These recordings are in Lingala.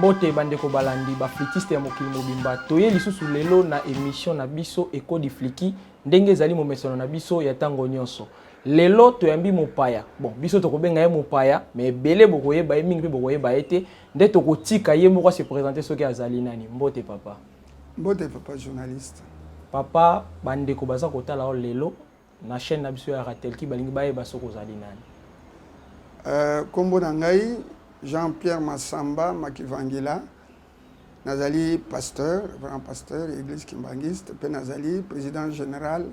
Mbote bandeko balandi, baflûtiste ya mokili mobimba. Toye lisusu lelo na émission na biso Ekodi Fliki, ndenge ezali momesano na biso ya ntango nyonso. Lelo toyambi mopaya. Bon, biso tokobenga ye mopaya, mais ebele bokoyeba ye mingi mpe bokoyeba ye te. Nde tokotika ye moko ase présenter soki azali nani. Mbote, papa. Mbote, papa journaliste. Papa, bandeko baza kotala yo lelo na chaîne na biso ya Ratelki, balingi bayeba soki ozali nani. Nkombo na ngai Jean-Pierre Masamba Makivangila. Nazali pasteur, révérend pasteur église kimbanguiste, mpe nazali président général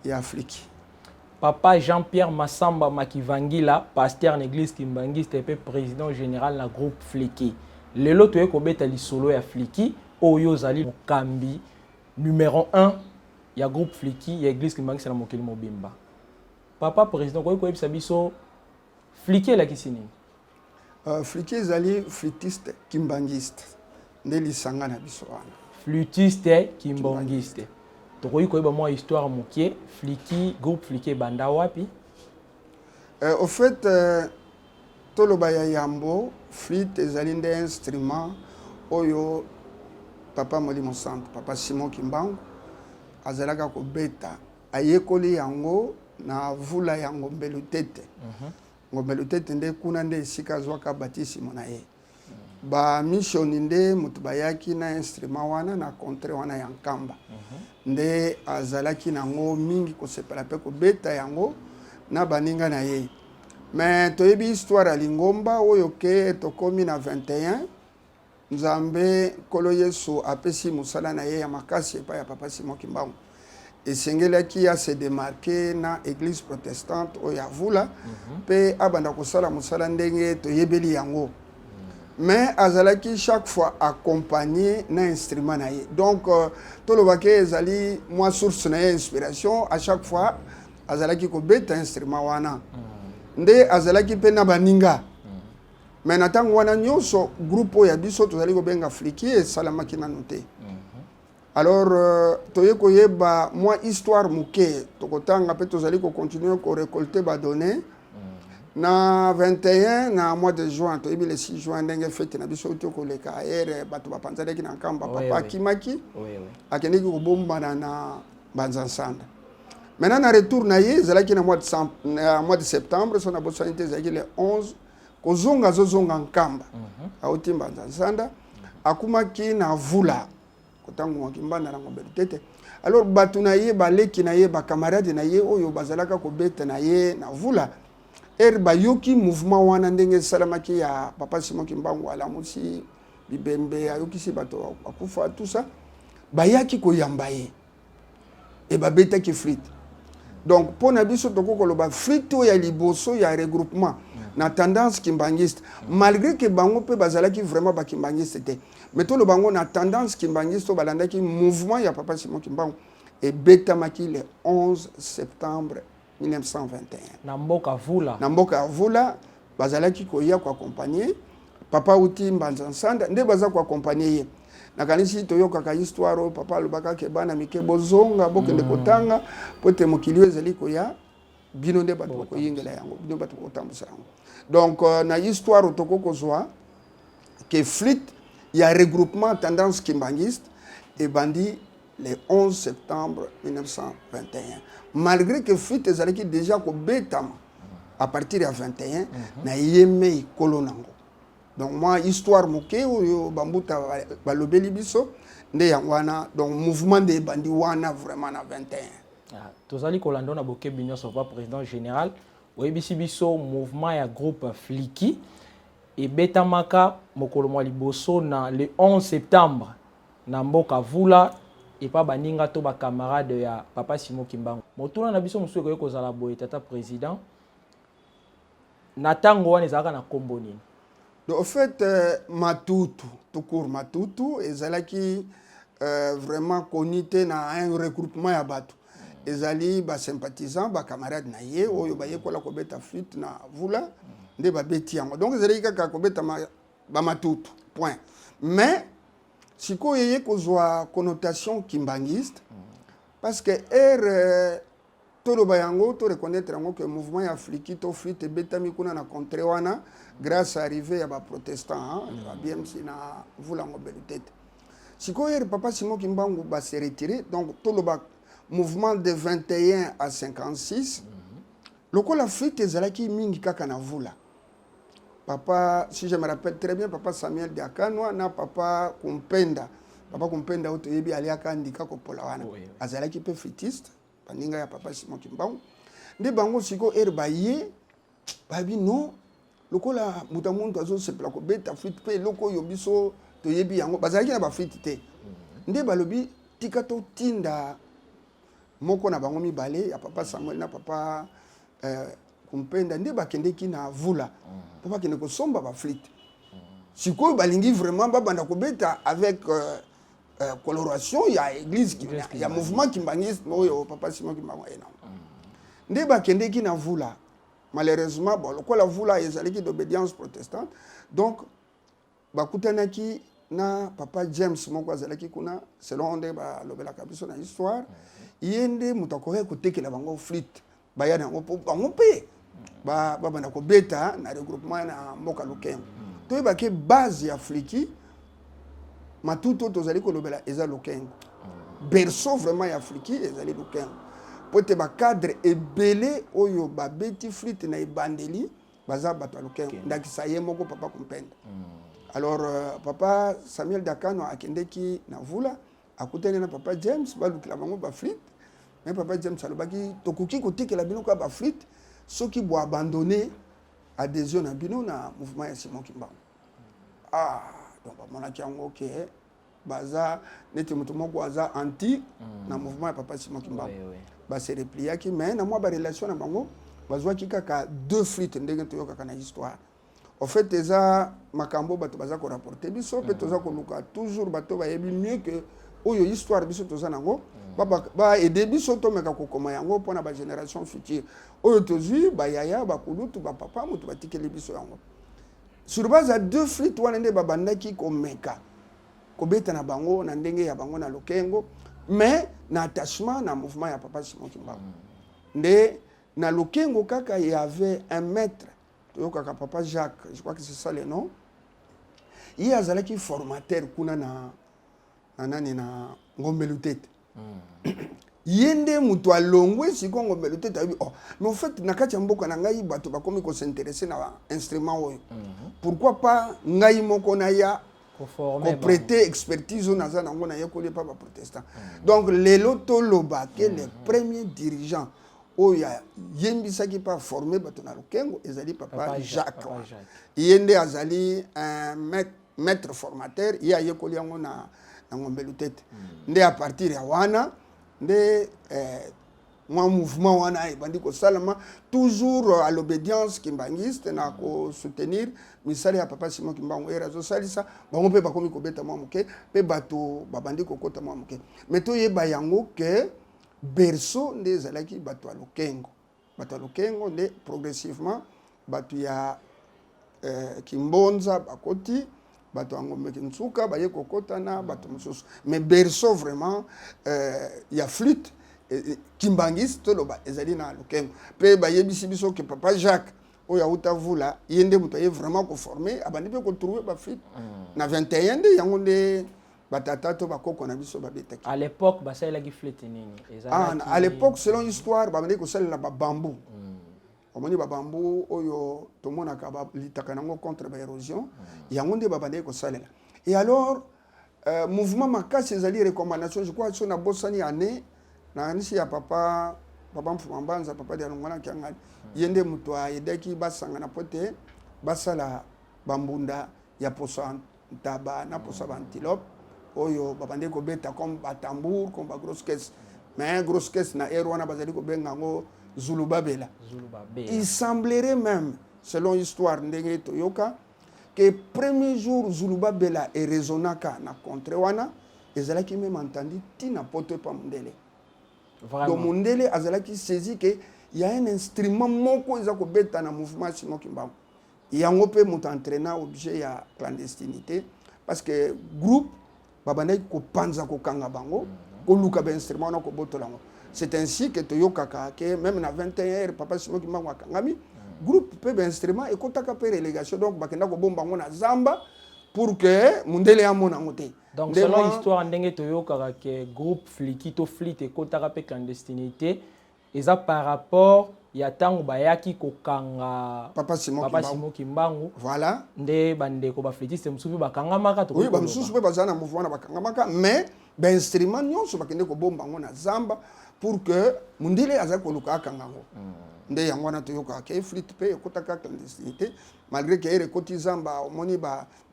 ya Afrique. Papa Jean-Pierre Masamba Makivangila, pasteur na église kimbanguiste mpe président général na groupe Fliki. Lelo toye kobeta lisolo ya Fliki oyo ozali mokambi numéro 1 ya groupe Fliki ya église kimbanguiste na mokili mobimba. Papa président, koyi koyebisa biso Fliki elakisi nini? Fliki ezali flûtiste kimbanguiste, nde lisanga na biso wana. Flûtiste kimbanguiste. Tokoki koyeba mwa histoire moke, Fliki, groupe Fliki ebanda wapi? Au fait, toloba ya yambo, flûte ezali nde instrument oyo papa Molimo Centre, papa Simon Kimbangu, azalaka kobeta. Ayekoli yango na vula ya Ngombelu Tete. Ngombelu Tete nde kuna nde esika azwaka batisimo na ye. Bamissioni nde moto bayaki na instrument wana na contrée wana ya Nkamba. Nde azalaki nango mingi kosepela mpe kobeta yango na baninga na ye. Mais toyebi histoire ya lingomba oyo ke tokomi na 21, Nzambe Nkolo Yesu apesi mosala na ye ya makasi epai ya papa Simon Kimbangu. Esengelaki ase démarquer na église protestante oyo ya Vula mpe abanda kosala mosala ndenge toyebeli yango. Mais azalaki chaque fois accompagné na instrument na ye. Donc tolobaki ezali mwa source na ye inspiration. À chaque fois azalaki kobeta instrument wana, nde azalaki mpe na baninga. Mais na ntango wana nyonso, groupe oyo ya biso tozali kobenga Fliki esalamaki nano te. Alors toye koyeba mwa histoire moke, tokotanga mpe tozali kocontinue korécolter badonnées. Na 21, na mois de juin, toyebi le 6 juin ndenge fête na biso euti koleka ayere, bato bapanzanaki na Nkamba. Papa akimaki, akendeki kobombana na Mbanza Nsanda. Maintenant, na retour na ye ezalaki na mois de septembre, so nabosani te, ezalaki le 11. Kozonga, azozonga Nkamba, auti Mbanza Nsanda, akumaki na Vula kotangumaki mbanda na Ngombeli Tete. Alors bato na ye, baleki na ye, bacamarade na ye oyo bazalaka kobeta na ye na Vula, ere bayoki mouvement wana ndenge esalamaki ya papa Simon Kimbangu, alamusi bibembe, ayokisi bato akufa, tout ça, bayaki koyamba ye e babetaki flûte. Donc mpo na biso, tokoki koloba flûte oyo ya liboso ya regroupement na tendance kimbanguiste, malgré que bango mpe bazalaki vraiment bakimbanguiste te, mais toloba yango na tendance kimbanguiste oyo balandaki mouvement ya papa Simon Kimbangu, ebetamaki le 11 septembre 1921. Na mboka Vula. Na mboka ya Vula. Bazalaki koya koaccompagner papa uti Mbanza Nsanda, nde baza koaccompagner ye. Nakanisi toyokaka histoire oyo papa alobaka ke bana mike bozonga, bokende kotanga, po ete mokili oyo ezali koya, bino nde bato bokoyingela yango, bino bato bokotambusa yango. Donc na histoire tokoki kozwa ke flûte ya regroupement tendance kimbanguiste ebandi le 11 septembre 1921, malgré que flûte ezalaki déjà kobetama à partir ya 21 na ye mei ekolo nango. Donc mwa histoire moke oyo bambuta balobeli biso nde yango wana. Donc mouvement nde ebandi wana vraiment na 21. Ah, tozali kolanda na bokebi nyonso, papa président général. Oyebisi biso mouvement ya groupe Fliki ebetamaka mokolo mwa liboso na le 11 septembre na mboka Vula, epa baninga to bacamarade ya papa Simon Kimbangu. Motuna na biso mosusu ekoki kozala boye, tata président: na ntango wana ezalaka na nkombo nini? Donc, au fait, matutu tout court, matutu ezalaki vraiment connu te na un regroupement ya bato. Ezali basympathisant, bacamarade na ye oyo bayekola kobeta flûte na Vula nde babeti yango. Donc ezalaki kaka kobeta bamatutu, point. Mais sikoyo eye kozwa connotation kimbanguiste parce que ere. Toloba yango, to reconnaître yango que mouvement ya fliki to flûte ebetami kuna na contrée wana grâce à arrivée ya baprotestant, hein, ba BMC na Vula Ngombe Lutete. Sikoyo ere papa Simon Kimbangu base retiré, donc toloba mouvement de 21 à 56, lokola flûte ezalaki mingi kaka na Vula, papa, si je me rappelle très bien, papa Samuel Diakanwa na papa Kumpenda, papa Kumpenda oyo toyebi aliaka ndika kopola wana, azalaki mpe flûtiste, baninga ya papa Simon Kimbangu. Nde bango sikoyo ere baye, bayebi non, lokola moto ya muntu azosepela kobeta flûte mpe eloko oyo biso toyebi yango, bazalaki na baflûte te. Nde balobi tika totinda moko na bango mibale ya papa Samuel na papa Kumpenda. Nde bakendeki na Vula mpo bakende kosomba baflûte. Sikoyo balingi vraiment babanda kobeta avec coloration ya église, ya mouvement kimbangiste oyo papa Simon Kimbangu aye nango. Nde bakendeki na Vula. Malheureusement, bon, lokola Vula ezalaki d'obédience protestante, donc bakutanaki na papa James moko azalaki kuna. Selon nde balobelaka biso na histoire, ye nde moto akokaki kotekela bango flûte, baya na yango mpo bango mpe babanda kobeta na regroupement na mboka Lukengo. Toyebaki base ya fliki matutu oyo tozali kolobela eza Lukengo. Berceau vraiment ya fliki ezali Lukengo, po ete bacadre ebele oyo babeti flûte na ebandeli baza bato ya Lukengo, ndakisa ye moko papa Kumpenda. Alors papa Samuel Dakano akendeki na Vula, akutani na papa James, balukela bango baflûte. Mais papa James alobaki: tokoki kotikela bino kaka baflûte soki boabandonner adhésion na bino na mouvement ya Simon Kimbangu. Ah, donc bamonaki yango ke baza neti moto moko aza anti na mouvement ya papa Simon Kimbangu. Base repliaki, mais na mwa barelation na bango bazwaki kaka deux flûtes, ndenge toyokaka na histoire. En fait, eza makambo bato baza korapporter biso mpe toza koluka toujours bato bayebi mieux que oyo histoire biso toza nango, baaider biso tomeka kokoma yango mpona bagénération future oyo tozwi bayaya, bakulutu, bapapa, moto batikeli biso yango. Sur base ya deux flûtes wana nde babandaki komeka kobeta na bango na ndenge ya bango na Lokengo, mais na attachement na mouvement ya papa Simon Kimbangu. Nde na Lokengo kaka y avait un maître toyokaka, papa Jacques, je crois que c'est ça le nom. Ye azalaki formateur kuna na nani, na Ngombelu Tete. Ye nde moto alongwe sikoyo Ngombelu Tete, ayebi: oh, mais au fait, na kati ya mboka na ngai bato bakomi kos'intéresser na instrument oyo, pourquoi pas ngai moko naya koprêter expertise oyo naza nango, nayekoli epa baprotestant. Donc lelo toloba ke le premier dirigeant oyo ayembisaki mpe aformer bato na Lokengo ezali papa Jacques. Ye nde azali un maître formateur. Ye ayekoli yango na Ngombelu Tete. Nde à partir ya wana nde mwa mouvement wana ebandi kosalama, toujours à l'obédience kimbangiste, na kosoutenir misala ya papa Simon Kimbangu. Ere azosalisa bango mpe bakomi kobeta mwa moke mpe bato babandi kokota mwa moke. Mais toyeba yango ke berceau nde ezalaki bato ya Lokengo. Bato ya Lokengo nde progressivement bato ya Kimbonza bakoti, bato ya Ngombe Nsuka baye kokota na bato mosusu. Mais berceau vraiment ya flûte kimbangiste, toloba ezali na Lokengo. Mpe bayebisi biso ke papa Jacques oyo auta Vula, ye nde moto aye vraiment koformer, abandi mpe kotrouver baflûte na 21. Nde yango nde batata to bakoko na biso babetaki. À l'époque basalelaki flûte nini? Ah, à l'époque, selon histoire, babandaki kosalela babambu. Omoni babambu oyo tomonaka balitaka nango contre baérosion, yango nde babandaki kosalela. Et alors mouvement makasi ezali recommandation, je crois, so nabosani année, nakanisi ya papa Mfuma Mbanza, papa Dialungana Kiangani. Ye nde moto ayedaki basangana po te basala bambunda ya poso ya ntaba na poso ya baantilope oyo babandaki kobeta comme batambour, comme bagrosse caisse. Mais grosse caisse na ere wana bazali kobenga yango zulubabela. Il semblerait même, selon histoire ndenge toyoka, ke premier jour zulubabela erésonnaka na contrée wana ezalaki même entendu ntina poto epa mondele. Donc mondele azalaki saisi ke ya un instrument moko eza kobeta na mouvement Simon Kimbangu. Yango mpe moto entraîna objet ya clandestinité, parce que groupe babandaki kopanza, kokanga bango. Koluka bainstrument wana, kobotola yango. C'est ainsi que toyokaka ke même na 21 heure papa Simon Kimbangu akangami, groupe mpe bainstrument ekotaka mpe relégation. Donc bakenda kobomba yango na zamba pour que mundele amona yango te. Donc selon histoire, ndenge toyokaka ke groupe Fliki to flûte ekotaka mpe clandestinité, eza par rapport ya ntango bayaki kokanga Papa Simon. Papa Simon Kimbangu. Voilà. Nde bandeko baflûtiste mosusu mpe bakangamaka. Oui, bamosusu mpe bazala na mouvement na bakangamaka, mais bainstrument nyonso bakende kobomba yango na zamba pour que mundele azali koluka akanga yango. Nde yango wana toyokaka ke flûte mpe ekotaka clandestinité, malgré ke ere ekoti zamba, omoni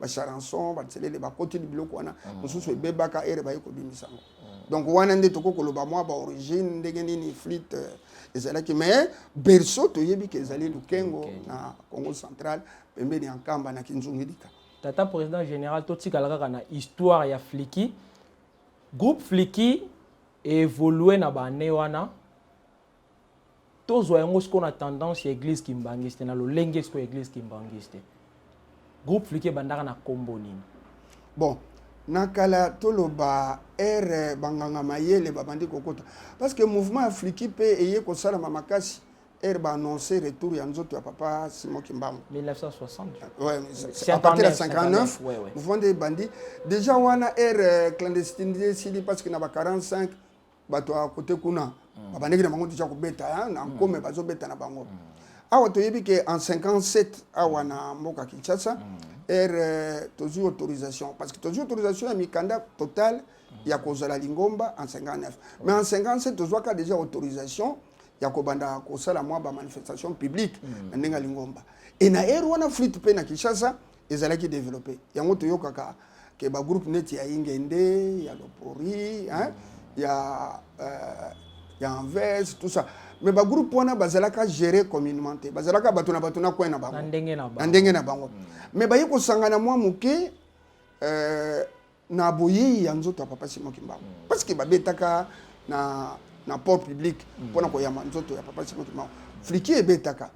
bacharançon, banselele bakoti biloko wana mosusu ebebaka ere baye kobimisa yango. Donc wana nde tokoki koloba mwa baorigine ndenge nini flûte ezalaki. Mais berceau toyebi ke ezali Lukengo, na Congo Central, pembeni ya Nkamba, na Kinzungilika. Tata président général, totikala kaka na histoire ya Fliki. Groupe Fliki évolue na baane wana, tozwa yango sikoyo na tendance ya église kimbangiste, na lolenge sikoyo ya église kimbangiste. Groupe Fliki ebandaka na nkombo nini? Bon, na kala, toloba ere banganga mayele babandi kokota, parce que mouvement ya Fliki mpe eye kosalama makasi ere baannonce retour ya nzoto ya papa Simon Kimbangu. 1960. Ouais, à partir ya 59. Ouais. Mouvement nde ebandi déjà wana ere clandestinité esili, parce que na ba 45 bato ya kote kuna babandaki na bango déjà kobeta na nkome, bazobeta na bango. Awa toyebi ke en 57 awa na mboka Kinshasa, ere tozwi autorisation, parce que tozwi autorisation ya mikanda totale ya kozala lingomba en 59, mais en 57 tozwaka déjà autorisation ya kobanda kosala mwa bamanifestation publique na ndenge ya lingomba. E na ere wana flûte mpe na Kinshasa ezalaki développé. Yango toyokaka ke bagroupe neti ya Ingende, ya Lopori, hein, ya Anvers, tout ça, mais bagroupe wana bazalaka gérer communément te, bazalaka bato na bato na coin na bango. Na ndenge na bango. Na ndenge na bango. Mais baye kosangana mwa moke na boyei ya nzoto ya papa Simon Kimbangu, parce que babetaka na port public mpona koyamba nzoto ya papa Simon Kimbangu. Fliki ebetaka,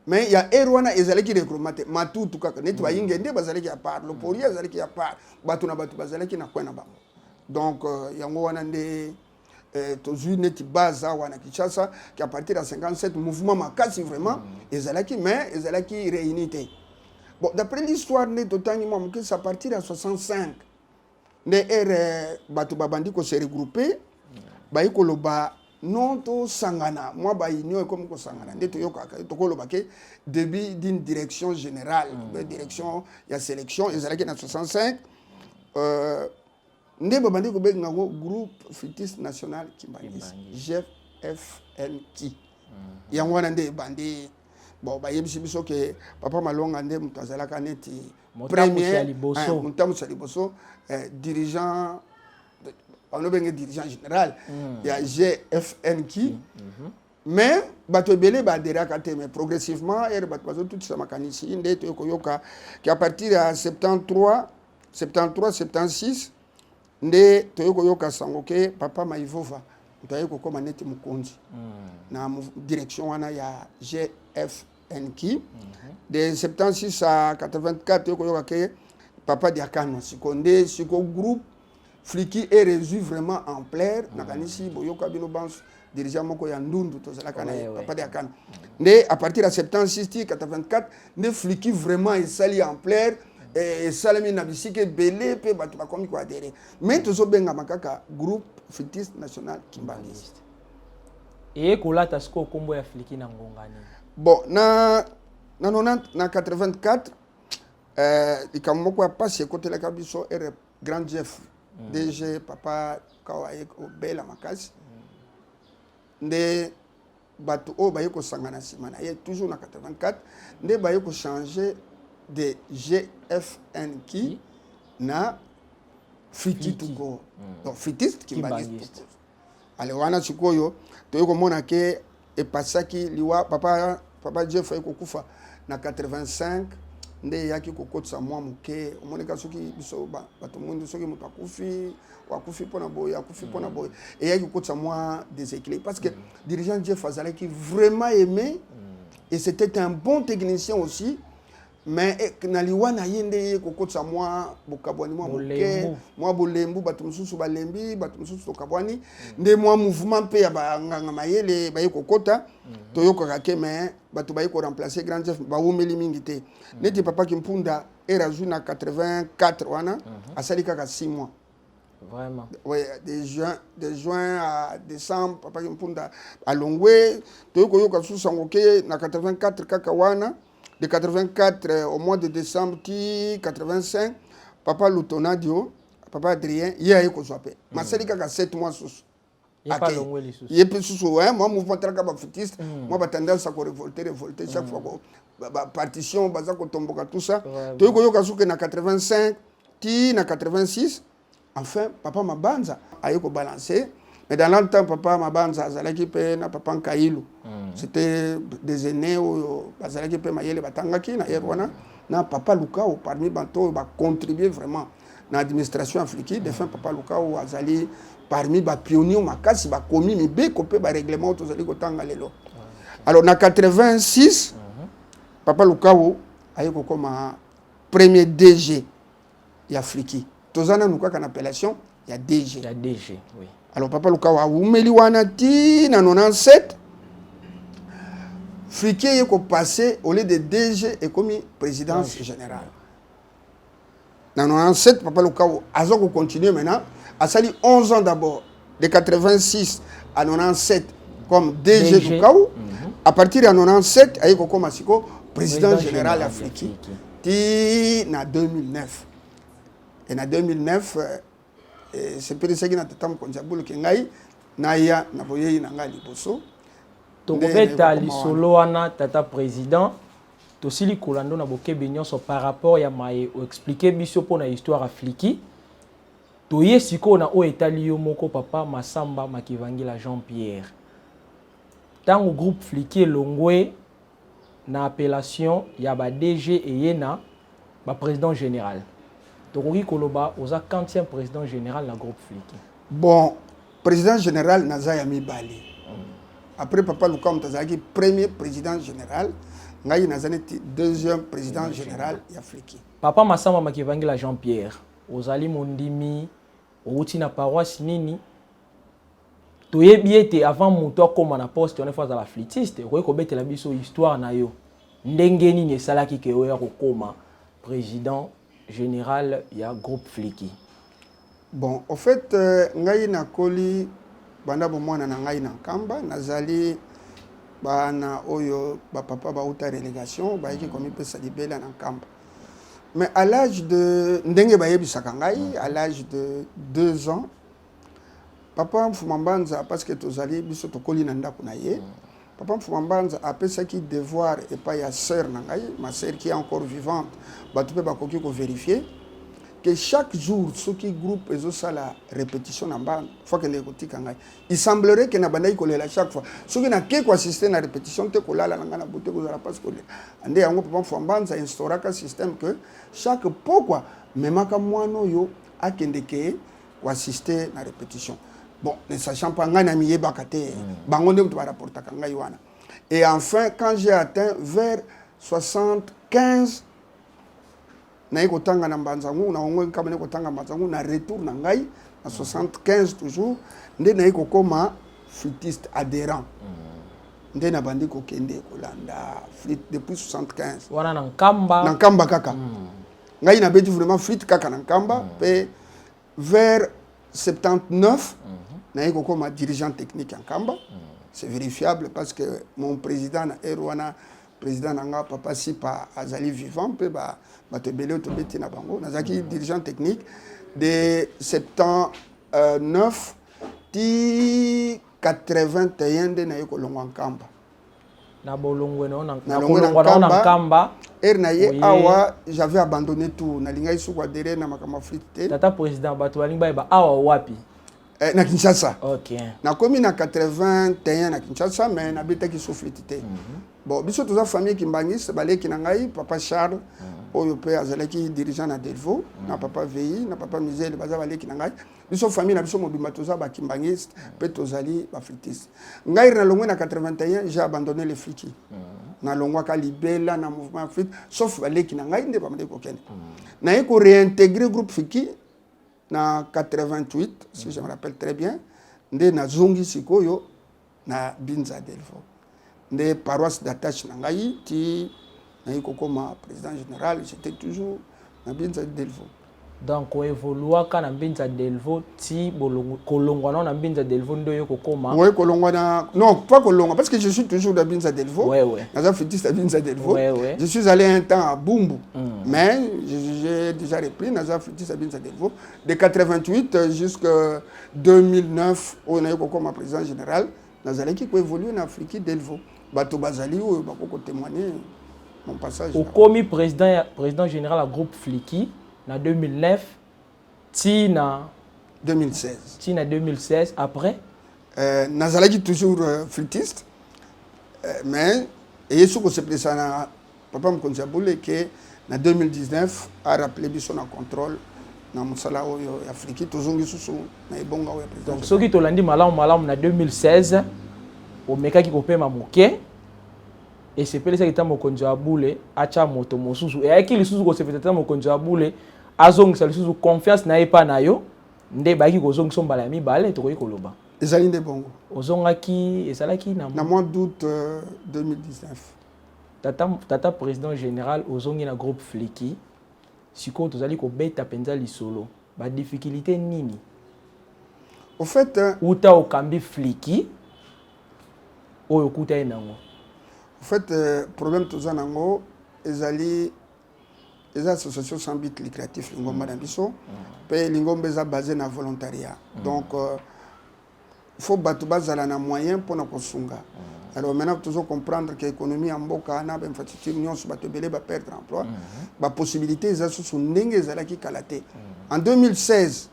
mais ya ere wana ezalaki regroupement te, matutu kaka neti bayinge nde bazalaki ya part, Lopori azalaki ya part, bato na bato bazalaki na coin na bango. Donc yango wana nde tozwi neti base awa na Kinshasa ke à partir ya 57 mouvement makasi vraiment ezalaki, mais ezalaki réuni te. Bon, d'après l'histoire nde totangi mwa moke, à partir ya 65 nde ere bato babandi kose regrouper, bayi koloba non, tosangana mwa baunion ekomi kosangana. Nde toyokaka, tokoloba ke début d'une direction générale, direction ya sélection ezalaki na 65. Nde babandi kobenga yango Groupe Flûtiste National Kimbangiste, GFNK. Yango wana nde ebandi. Bon, bayebisi biso ke papa Malonga nde moto azalaka neti premier, motambusi ya liboso, dirigeant, banobenge dirigeant général ya GFNK. Mais bato ebele baadhéraka te. Mais progressivement, ere bato bazotutisa makanisi, nde toye koyoka ke à partir ya 73, 73, 76 nde toye koyoka sango ke papa Maivova moto aye kokóma neti mokonzi na direction wana ya GFNK. De 76 à 84, toye koyoka ke papa Diakano. Siko nde siko groupe Fliki ezwi vraiment ampleur. Nakanisi boyoka bino banso dirigeant moko ya Ndundu tozalaka na ye, papa Diakano. Nde à partir ya 76 ti 84 nde Fliki vraiment esali ampleur, esalemi na bisika ebele mpe bato bakomi koadhérer, mais tozobengama kaka Groupe Flûtiste National Kimbangiste. Eye kolata sikoyo nkombo ya Fliki na ngonga nini? Bon, na 90, na 84, likambo moko ya pasi ekotelaka biso ere grand Jeff, DG papa Kawa aye kobela makasi. Nde bato oyo baye kosangana nsima na ye, toujours na 84, nde baye kochange de GFNK na Fliki tout court, donc flûtiste kimbangiste tout court. Ale wana sikoyo toyei komona ke epasaki liwa papa Jeff aye kokufa na 85, nde eyaki kokotisa mwa moke. Omonika soki biso bato mwindu, soki moto akufi, akufi mpona boye, akufi mpona boye, eyaki kokotisa mwa déséquilibre, parce que dirigeant Jeff azalaki vraiment aimé et c'était un bon technicien aussi. Mais na liwa na ye nde ye kokotisa mwa bokabwani mwa moke, mwa bolembu. Bato mosusu balembi, bato mosusu tokabwani. Nde mwa mouvement mpe ya banganga mayele baye kokota. Toyokaka ke mais bato baye koremplacer grand chef bawumeli mingi te. Neti papa Kimpunda, ere azwi na 84 wana, asali kaka 6 mois. Vraiment? Oui, de juin à décembre, papa Kimpunda alongwe. Toyei koyoka susu sango ke na 84 kaka wana, de 84 au mois de décembre ti 85, papa Lutonadio, papa Adrien, ye aye kozwa mpe masali kaka 7 mois susu. Ye mpe susu mwa mouvement talaka bafutiste, mwa batendance ya korévolter, révolter chaque fois, bapartition baza kotomboka, tout ça. Toyei koyoka suke na 85 ti na 86, enfin papa Mabanza aye kobalancer. Mais dans l'entretemps, papa Mabanza azalaki mpe na papa Nkailu. C'était des aînés oyo bazalaki mpe mayele, batangaki na ere wana na papa Lukao, parmi bato oyo bacontribuer vraiment na administration Afriki. Défunt papa Lukao azali parmi bapionnier makasi, bakomi mibeko mpe barèglement oyo tozali kotanga lelo. Alors na 86, papa Lukao aye kokoma premier DG ya Afriki. Toza nanu kaka na appellation ya DG. Ya DG, oui. Alors papa Lukao awumeli wana ti na 97. Fliki eye kopasser, au lieu de DG ekomi présidence générale. Na 97, papa Lukao aza kocontinue maintenant, asali 11 ans d'abord, de 86 à 97 comme DG, DG. Lukao. À partir ya 97, aye kokóma siko président général ya Fliki ti na 2009. Et na 2009, sepelisaki na tata mokonzi ya buluki ngai naya na boyei na ngai liboso. Tokobeta lisolo wana, tata président. Tosili kolanda na bokebi nyonso par rapport ya maye oexpliquer biso mpo na histoire Afriki. Toye sikoyo na oyo etali yo moko, papa Masamba Makivangila Jean Pierre. Ntango groupe Fliki elongwe na appellation ya ba DG, eye na baprésident général, tokoki koloba oza quantième président général na groupe Fliki? Bon, président général naza ya mibale. Après papa Luka, moto azalaki premier président général, ngai naza neti deuxième président général ya Fliki. Papa Masamba Makivangila Jean Pierre, ozali mondimi, outi na paroisse nini? Toyebi ete avant moto akóma na poste wana, faut azala flûtiste. Okoki kobetela biso histoire na yo, ndenge nini esalaki ke oya kokóma président général ya groupe Fliki? Bon, au fait, ngai nakoli banda bomwana na ngai na Nkamba. Nazali bana oyo bapapa bauta relégation, bayaki komipesa libela na Nkamba. Mais à l'âge de, ndenge bayebisaka ngai, à l'âge de 2 ans, papa Mfuma Mbanza, parce que tozali biso tokoli na ndako na ye, papa Mfuma Mbanza apesaki devoir epai ya sœur na ngai, ma sœur qui est encore vivante, bato mpe bakoki kovérifier, que chaque jour soki groupe ezosala répétition na mbanda, faut akende kotika ngai. Il semblerait que nabandaki kolela chaque fois soki nake koassister na répétition te. Kolala na ngai na butu kozala mpasi, kolela. Nde yango papa Mfuma Mbanza instauraka système que chaque pokwa memaka mwana oyo akende ke koassister na répétition. Bon, ne sachant pas, ngai na miyebaka te, bango nde moto barapportaka ngai wana. Et enfin, quand j'ai atteint vers 75, naye kotanga na Mbanzangu, na ongo nkamba, naye kotanga Mbanzangu. Na retour na ngai na 75 toujours, nde naye kokóma flûtiste adhérent. Nde nabandi kokende kolanda flûte depuis 75. Wana na Nkamba? Na Nkamba kaka. Ngai nabeti vraiment flûte kaka na Nkamba. Mpe vers 79, naye kokóma dirigeant technique ya Nkamba. C'est vérifiable parce que mon président na ere wana, président na nga papa Sipa, azali vivant, mpe bato ebele oyo tobeti na bango. Nazalaki dirigeant technique de 79 ti 81, nde naye kolongwa Nkamba. Na bolongwe na kolongwa na Nkamba? Ere na ye awa, j'avais abandonné tout, nalingaki soki adhérer na makambo ya flûte te. Tata président, bato balingi bayeba awa wapi? Na Kinshasa. Nakomi na 81 na Kinshasa, mais nabetaki so flûte te. Bon, biso toza famille kimbangiste. Baleki na ngai, papa Charles, oyo mpe azalaki dirigeant na Delvaux, na papa Vei, na papa Misele, baza baleki na ngai. Biso, famille na biso mobimba, toza bakimbangiste mpe tozali baflûtiste. Ngai nalongwe na 81, j'ai abandonné le fliki. Nalongwaka libela na mouvement ya flûte, sauf baleki na ngai nde bamandeki kokende. Naye koréintégrer groupe Fliki na 88, si je me rappelle très bien. Nde nazongi sikoyo na Binza Delvaux, nde paroisse d'attache na ngai, ti nayi kokoma président général. J'étais toujours na Binza Delvaux. Donc oévoluaka na Mbinza Delvaux ti kolongwa nao na Mbinza Delvaux, nde oyo kokoma? Oui, kolongwa na, non, pas kolongwa, parce que je suis toujours na Binza Delvaux. Naza flûtiste à Binza Delvaux. Je suis allé un temps à Bumbu, mais j'ai déjà repris. Naza flûtiste à Binza Delvaux de 88 jusqu'à 2009, oyo naye kokoma président général. Nazalaki koévolue na Afrique Delvaux. Bato bazali oyo bako kotémoigner mon passage. Okomi président général ya groupe Fliki na 2009 ti na 2016. Ti na 2016. Après? Nazalaki toujours flûtiste, mais eye soki kosepelisa na papa mokonzi ya bule ke na 2019 arappeler biso na contrôle na mosala oyo ya Fliki. Tozongi susu na ebonga oyo ya président. Donc soki tolandi malamu malamu, na 2016 omekaki kopema moke, esepelisaki ta mokonzi ya bule atya moto mosusu. Eyaki lisusu kosepelisa ta mokonzi ya bule azongisa lisusu confiance na ye epa na yo, nde bayaki kozongisa mbala ya mibale, tokoki koloba. Ezali nde bongo. Ozongaki, ezalaki na Na mois d'août 2019. Tata, tata président général, ozongi na groupe Fliki. Sikoyo tozali kobeta mpenza lisolo, badifficulté nini Au fait, uta okambi Fliki oyo okuta ye nango? Au fait, problème toza nango ezali, eza association sans but lucratif, lingomba na biso. Mpe lingomba eza basé na volontariat. Donc faut bato bazala na moyen mpona kosunga. Alors maintenant, tozo comprendre que économie ya mboka na bainfrastructure nyonso, bato ebele baperdre emploi, bapossibilité eza susu ndenge ezalaki kala te. En 2016,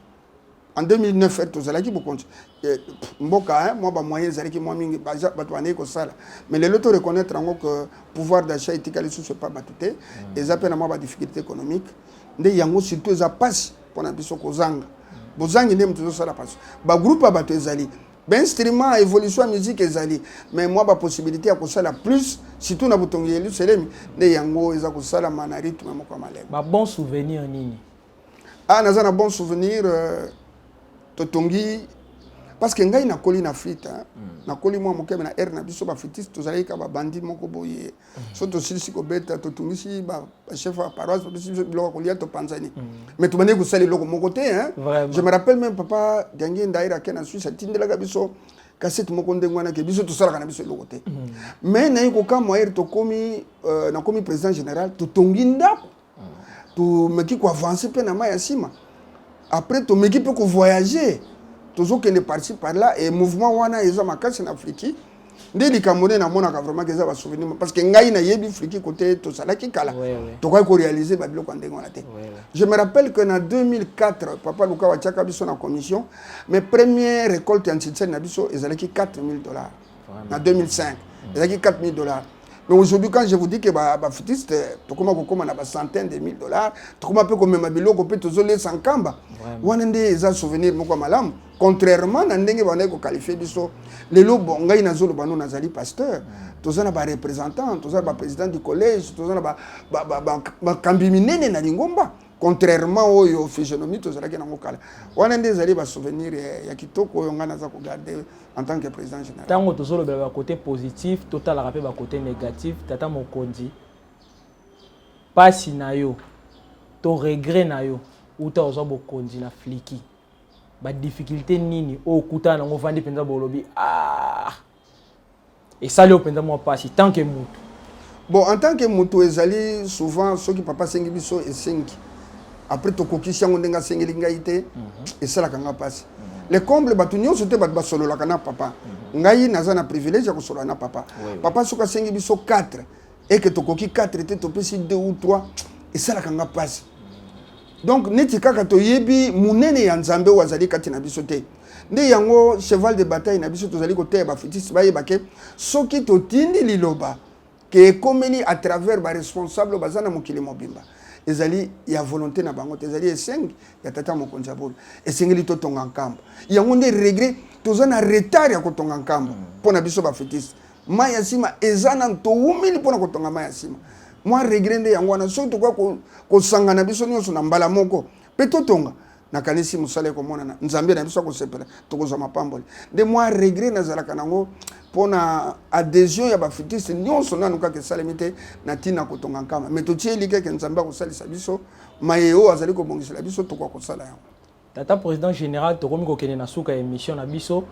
en 2009, tozalaki bokonzi, mboka mwa bamoyen ezalaki mwa mingi, bato bandeki kosala. Mais lelo to reconnaître yango que pouvoir d'achat etikali lisusu epa bato te. Eza mpe na mwa badifficulté économique, nde yango surtout eza mpasi mpona biso. Kozanga bozangi nde moto ezosala mpasi. Bagroupe ya bato ezali, bainstrument, évolution ya musique ezali, mais mwa bapossibilité ya kosala plus, surtout na botongi Yelusalemi, nde yango eza kosalama na rythme moko ya maleme. Babon souvenir nini? Ah, naza na bon souvenir. Totongi parce que ngai nakoli na flûte. Nakoli mwa moke na aire na biso baflûtiste, tozalaki ka babandi moko boye. So tosilisi kobeta, totungisi bachef ya paroisse, bapesi biso biloko ya kolia, topanzani. Mais tobandeki kosala eloko moko te, hein. Je me rappelle même papa Diangi Ndaira ake na Suisse, atindelaka biso kasete moko ndenge wana ke biso tosalaka na biso eloko te. Mais naye kokamwa, ere tokomi, nakomi président général, totongi ndako, tomeki koavance mpe na mai ya nsima. Après tomeki mpe kovoyage, tozokende par-ci par-là, et mouvement wana eza makasi na Afriki. Nde likambo nde namonaka vraiment ke eza basouvenir, parce que ngai nayebi Fliki kote tozalaki kala, tokoki koréaliser babiloko ya ndenge wana te. Je me rappelle que na 2004, papa Luka atiaka biso na commission, mais première récolte ya nsinsani na biso ezalaki 4000 $. Na 2005 ezalaki 4000 $. Mais aujourd'hui, quand je vous dis que baflûtiste tokóma kokóma na bacentaine de mille dollars, tokóma mpe komema biloko mpe tozolesa nkamba. Wana nde eza souvenir moko ya malamu, contrairement na ndenge bandaki koqualifier biso. Lelo, bon, ngai nazoloba no, nazali pasteur, toza na bareprésentant, toza na baprésident du collège, toza na bakambi minene na lingomba, contrairement oyo physionomie tozalaki nango kala. Wana nde ezali basouvenir ya kitoko oyo ngai naza kogarde en tant que président général. Ntango tozolobela bakote positif, totalaka mpe bakote négatif. Tata mokonzi, mpasi na yo to regret na yo uta ozwa bokonzi na Fliki, badifficulté nini oyo okutana nango, ovandi mpenza bolobi: "Ah, esali oyo mpenza mwa mpasi", tant que mutu? Bon, en tant que moto, ezali souvent soki papa asengi biso, esengi, après tokokisi yango ndenge asengeli ngai te, esalaka nga mpasi. Le comble, bato nyonso te bato basololaka na papa. Ngai naza na privilège ya kosolola na papa. Papa soki asengi biso 4 eke tokoki 4 te, topesi 2 ou 3, esalaka nga mpasi. Donc neti kaka toyebi monene ya Nzambe oyo azali kati na biso te. Nde yango cheval de bataille na biso, tozali koteya baflûtiste bayeba ke soki totindi liloba ke ekomeli à travers baresponsable baza na mokili mobimba, ezali ya volonté na bango te, ezali esengi ya tata mokonzi ya bolo, esengeli totonga Nkamba. Yango nde regret, toza na retard ya kotonga Nkamba. Mpo na biso baflûtiste, mai ya nsima eza nanu, towumeli mpona kotonga mai ya nsima. Mwa regret nde yango wana. Soki tokoka kosangana biso nyonso na mbala moko mpe totonga, nakanisi mosala ekomonana, Nzambe na biso akosepela, tokozwa mapamboli. Nde mwa regret nazalaka nango mpona adhésion ya baflûtiste nyonso nanu kaka esalemi te na ntina kotonga Nkamba. Mais totieli keke Nzambe akosalisa biso, maye oyo azali kobongisela biso, tokoka kosala yango. Tata président général, tokomi kokende na suka ya émission na biso.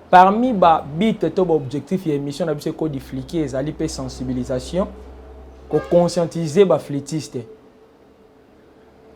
Parmi babuts to baobjectif ya émission na biso Écho du Fliki ezali mpe sensibilisation, koconscientiser baflûtiste.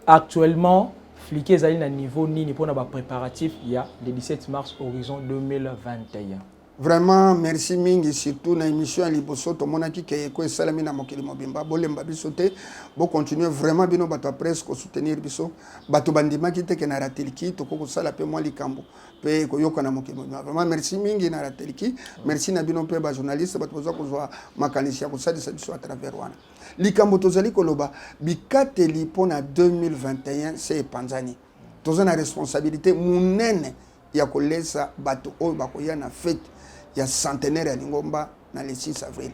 Actuellement, Fliki ezali na niveau nini mpona bapréparatif ya le 17 mars horizon 2021? Vraiment merci mingi, surtout na émission ya liboso tomonaki ke eko esalami na mokili mobimba. Bolemba biso te, bocontinue vraiment, bino bato ya presse, kosoutenir biso. Bato bandimaki te ke na Ratelki tokoki kosala mpe mwa likambo mpe ekoyoka na mokili mobimba. Vraiment merci mingi na Ratelki, merci na bino mpe bajournaliste, bato baza kozwa makanisi ya kosalisa biso à travers wana. Likambo tozali koloba, bikateli mpona 2021 se epanzani. Toza na responsabilité monene ya kolesa bato oyo bakoya na fête ya centenaire ya lingomba na le 6 avril.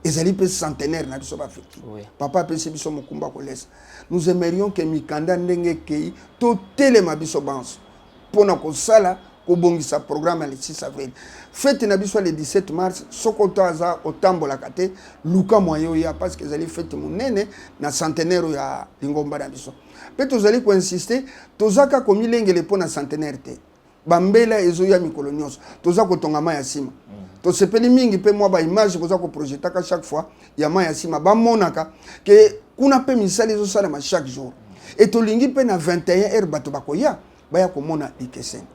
Ezali mpe centenaire na biso baflûtiste. Papa apesi biso mokumba kolesa. Nous aimerions ke mikanda ndenge ekei, totelema biso banso mpona kosala, kobongisa programme ya le 6 avril, fête na biso ya le 17 mars. Soki oto aza otambolaka te, luka moyen oya, parce que ezali fête monene na centenaire ya lingomba na biso. Mpe tozali koinsiste, toza kaka komilengele mpo na centenaire te. Bambela ezoya mikolo nyonso, toza kotonga mai ya nsima. Tosepeli mingi mpe mwa baimage boza koprojetaka chaque fois ya mai ya nsima, bamonaka ke kuna mpe misala ezosalama chaque jour. E tolingi mpe na 21 heure bato bakoya, baya komona likeseni.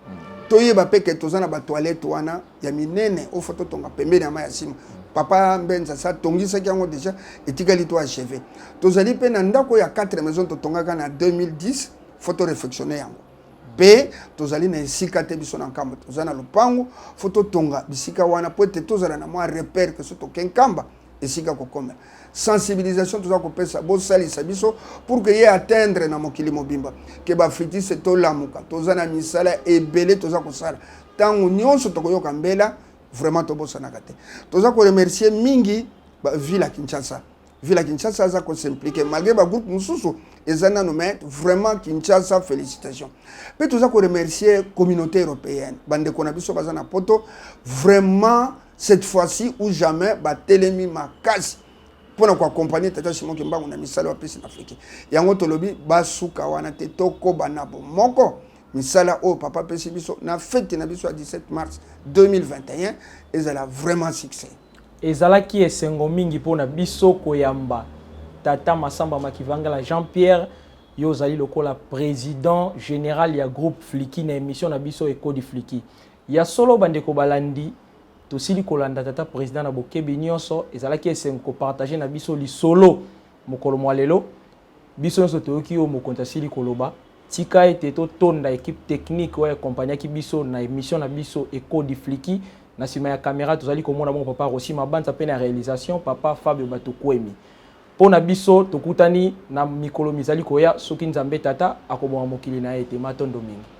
Toyeba mpe ke toza na batoilette wana ya minene oyo faut totonga pembeni ya mai ya nsima. Papa Mbenza sa atongisaki yango déjà, etikali to achevé. Tozali mpe na ndako ya 4 maison totongaka na 2010, faut toréfectionne yango. Mpe tozali na esika te, biso na Nkamba toza na lopango, faut totonga bisika wana po ete tozala na mwa repère ke so toke Nkamba, esika kokomela. Sensibilisation toza kopesa, bosalisa biso pour que ye atteindre na mokili mobimba ke baflûtiste tolamuka, toza na misala ebele toza kosala. Ntango nyonso tokoyoka mbela, vraiment tobosanaka te. Toza koremercier mingi ville ya Kinshasa. Ville ya Kinshasa aza kos'impliquer malgré bagroupe mosusu eza nano, mais vraiment Kinshasa, félicitation. Mpe toza koremercier communauté européenne, bandeko na biso baza na Poto. Vraiment, cette fois-ci ou jamais, batelemi makasi mpona koaccompagner tata Simon Kimbangu na misala oyo apesi na Afrique. Yango tolobi, basuka wana te, tokoba na bomoko misala oyo papa apesi biso na fête na biso ya 17 mars 2021 ezala vraiment succès. Ezalaki esengo mingi mpona biso koyamba tata Masamba Makivangala Jean Pierre, yo ozali lokola président général ya groupe Fliki, na émission na biso Écho du Fliki. Ya solo, bandeko balandi, tosili kolanda tata président na bokebi nyonso. Ezalaki esengo kopartage na biso lisolo mokolo mwa lelo. Biso nyonso toyoki oyo mokonzi asili koloba. Tika ete totonda équipe technique oyo accompagnaki biso na émission na biso Écho du Fliki. Na nsima ya caméra tozali komona bongo papa Rosi Mabanza, mpe na réalisation papa Fabio Batokwemi. Mpo na biso, tokutani na mikolo mizali koya, soki Nzambe tata akobonga mokili na ye te. Matondo mingi.